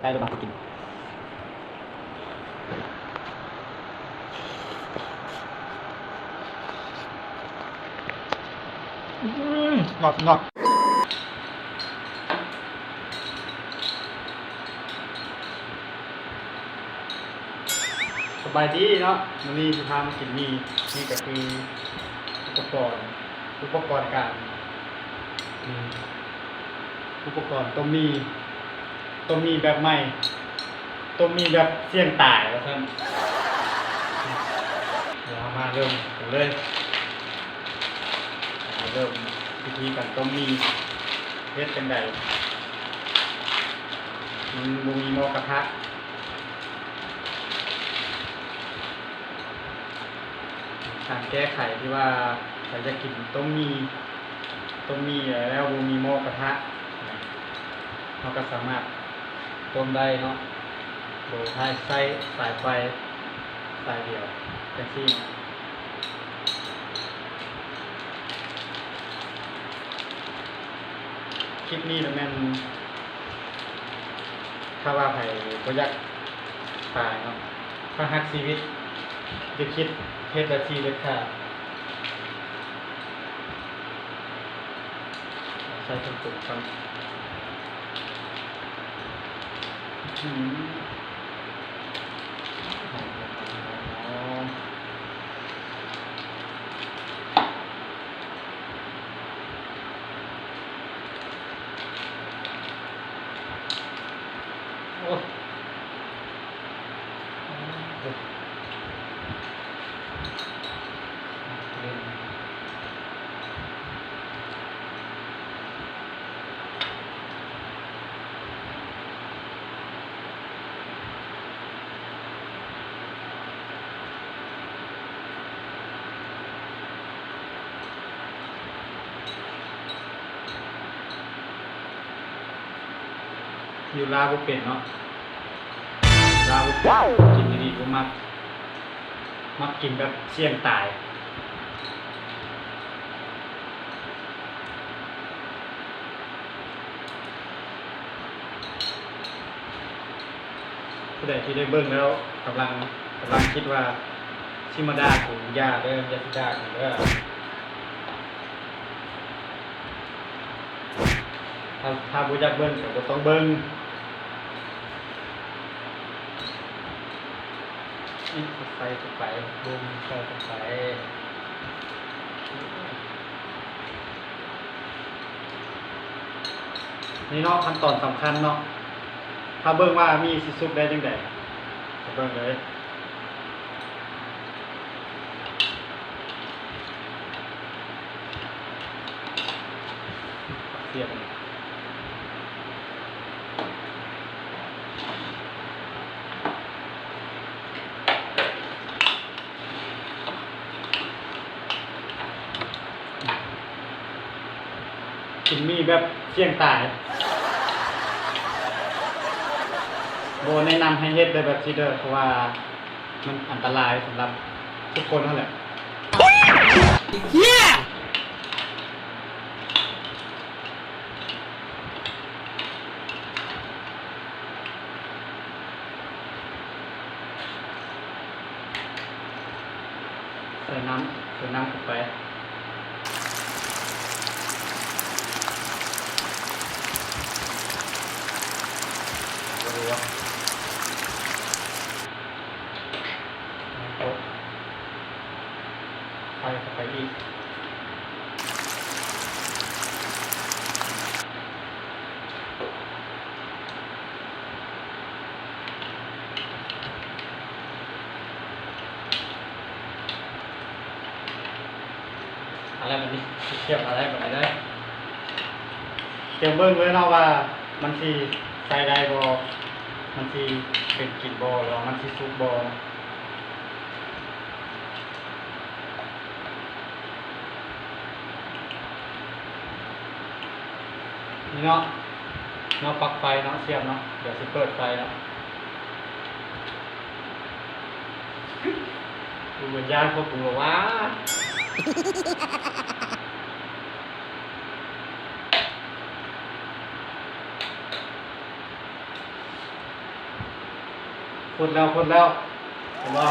ໄດ້ແລ້ວ ມາກິນ. ອືມ ງອບໆ. ສະບາຍດີເນາະ, ມື້ນີ້ຊິພາມາກິນໝີ່. ນີ້ກໍຄືອຸປະກອນ ອຸປະກອນການ ອືມ ອຸປະກອນຕົ້ມໝີ່, ຕົ້ມໝີ່ແບບໃໝ່, ຕົ້ມໝີ່ແບບສ່ຽງຕາຍວ່າຊັ້ນ. ດຽວເຮົາມາເລີ່ມກັນເລີຍ. ມາເລີ່ມວິທີການຕົ້ມໝີ່ ເຮັດຈັ່ງໃດ ມັນບໍ່ມີໝໍ້ກະທະ. ການແກ້ໄຂທີ່ວ່າໃຜຢາກກິນຕົ້ມໝີ່, ຕົ້ມໝີ່ແລ້ວບໍ່ມີໝໍ້ກະທະ, ເຮົາກໍສາມາດຕົ້ມໄດ້ເນາະ ໂດຍໃຊ້ສາຍໄຟສາຍດຽວຈັ່ງຊີ້. ຄລິບນີ້ລະແມ່ນ ຖ້າວ່າໃຜບໍ່ຢາກຕາຍເນາະ, ຖ້າຮັກຊີວິດ ຢ່າຄິດເຮັດແບບຊີ້ເດັດຂາດ. ໃສ່ເຄື່ອງປຸງກ່ອນ. ອືມ ຫອມໆ. ໂອ້ ຢູ່ລາວບໍ່ເປັນເນາະ, ລາວບໍ່ເປັນ ກິນດີໆ ບໍ່ມັກ, ມັກກິນແບບສ່ຽງຕາຍ. ຜູ້ໃດທີ່ໄດ້ເບິ່ງແລ້ວກຳລັງ ກຳລັງຄິດວ່າຊິມາດ່າກູ, ຢ່າເດີ, ຢ່າຊິດ່າກູເດີ. ຖ້າ ຖ້າບໍ່ຢາກເບິ່ງກໍບໍ່ຕ້ອງເບິ່ງ. ໃສ່ເຂົ້າໄປ, ບໍ່ມີໃສ່ເຂົ້າໄປ. ນີ້ເນາະ ຂັ້ນຕອນສຳຄັນເນາະ, ຖ້າເບິ່ງວ່າໝີ່ຊິສຸກໄດ້ຈັ່ງໃດ ໄປເບິ່ງເລີຍ. ກິນໝີ່ແບບສ່ຽງຕາຍ ບໍ່ແນະນຳໃຫ້ເຮັດເດີແບບຊີ້ເດີ ເພາະວ່າມັນອັນຕະລາຍສຳລັບທຸກຄົນຫັ້ນແຫຼະ. ໃສ່ນ້ຳ ໃສ່ນ້ຳເຂົ້າໄປ. ບໍ່ຮູ້ວ່າ ກົດໄຟເຂົ້າໄປອີກ. ເອົາແລ້ວບັດນີ້ ຊິຕຽມເອົາແລ້ວບັດນີ້ເດີ. ຕຽມເບິ່ງເລີຍເນາະວ່າມັນຊິໃສ່ໄດ້ບໍ່, ມັນຊິເປັນກິນບໍ່ ຫຼືວ່າມັນຊິສຸກບໍ່. ນີ້ເນາະ ເນາະ ປັກໄຟເນາະ ສຽບເນາະ. ດຽວຊິເປີດໄຟເນາະ. ກູຢ້ານພວກກູວ່າ. ໂ ຄົດແລ້ວ ຄົດແລ້ວ ເຫັນບໍ່?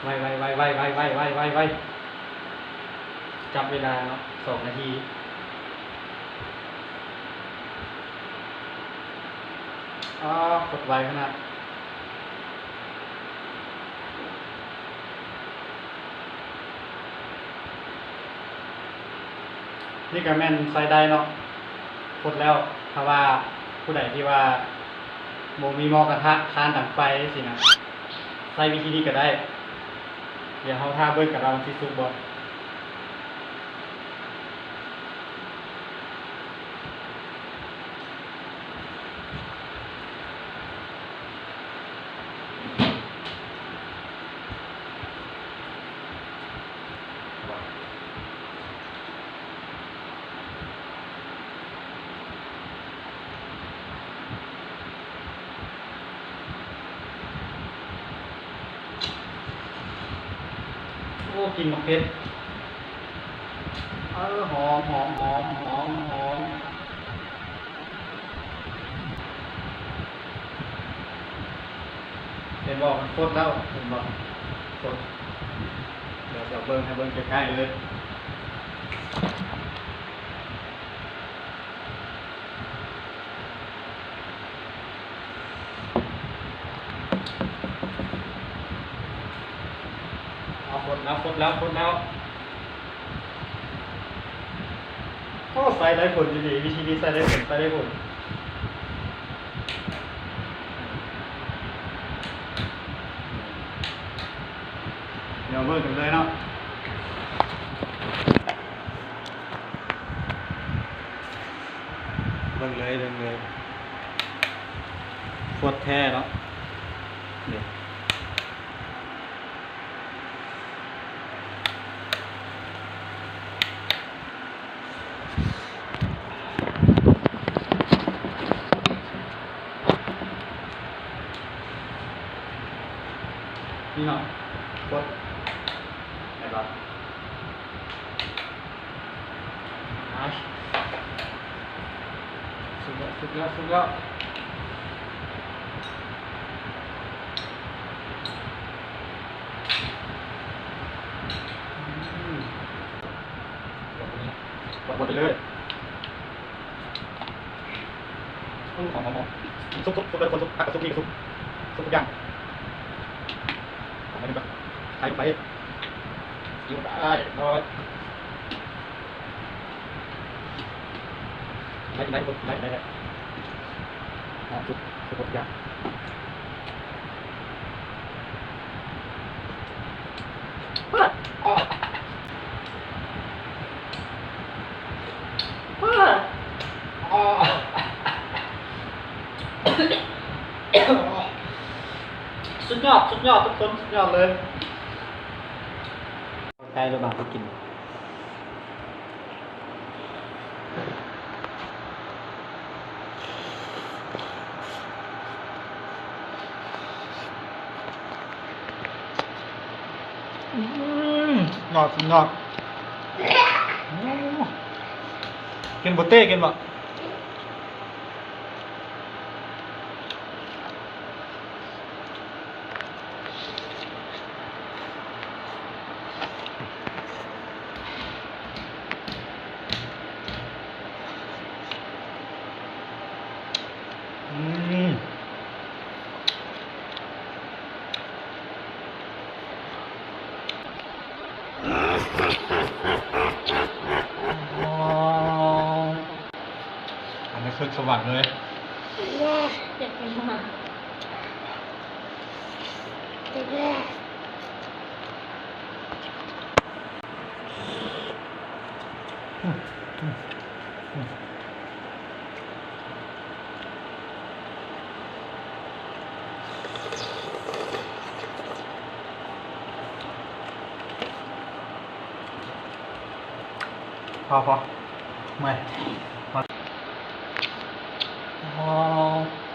ໄວໆ ໄວໆ ຈັບເວລາເນາະ ສອງນາທີ. ອ້າ ຄົດໄວຂະໜາດ. ນີ້ກະແມ່ນໃຊ້ໄດ້ເນາະ ຄົດແລ້ວ. ຖ້າວ່າຜູ້ໃດທີ່ວ່າບໍ່ມີໝໍ້ກະທະ ຄ້ານດັງໄຟຊີ້ນະ ໃຊ້ວິທີນີ້ກະໄດ້. ດຽວເຮົາຖ້າເບິ່ງກັນວ່າມັນຊິສຸກບໍ່. ໂອ້ ກິ່ນໝາກເຜັດ ເອີ ຫອມ ຫອມ ຫອມ ຫອມ ຫອມ. ເຫັນບໍ່ ມັນຄົດແລ້ວ ເຫັນບໍ່ ຄົດ. ດຽວຈະເບິ່ງ ໃຫ້ເບິ່ງໃກ້ໆເລີຍ. ເອົາ ຄົດແລ້ວ ຄົດແລ້ວ ຄົດແລ້ວ. ໂອ້ ໃຊ້ໄດ້ຜົນອີ່ຫຼີ ວິທີນີ້ໃຊ້ໄດ້ຜົນ ໃຊ້ໄດ້ຜົນ. ດຽວເບິ່ງກັນເລີຍເນາະ ເບິ່ງເລີຍ ເບິ່ງເລີຍ ໂຄດແທ້ເນາະ ນີ້. ນີ້ເນາະ ກົດ ແມ່ນບໍ່? ອ່າ ສຸກແລ້ວ ສຸກແລ້ວ ສຸກແລ້ວ. ອືມ ກວດໄປເລີຍ ອືມ ຫອມໆ ສຸກໆ ສຸກເລີຍ ທຸກຄົນ ສຸກ ຜັກກະສຸກ ນີ້ກະສຸກ ສຸກທຸກຢ່າງ ຫອມໄປ ໄປ ໄປ ຢູ່ໄດ້ ໄດ້ ໄດ້ ໄດ້ ໄດ້ ໄດ້ ໄດ້ ຫອມສຸກ ສຸກທຸກຢ່າງ. ສຸດຍອດ ສຸດຍອດ ທຸກຄົນ ສຸດຍອດເລີຍ. ໃກ້ແລ້ວບາດໄປກິນ. ອືມ ສຸດຍອດ ສຸດຍອດ. ໂອ້ ກິນບໍ່ເຕ້ ກິນບໍ່? ອືມ ອັນນີ້ຄືສະຫວັນເລີຍ. ຢາກກິນມາກ. ພໍ ພໍ ເມື່ອຍ ພໍ. ວ້າວ.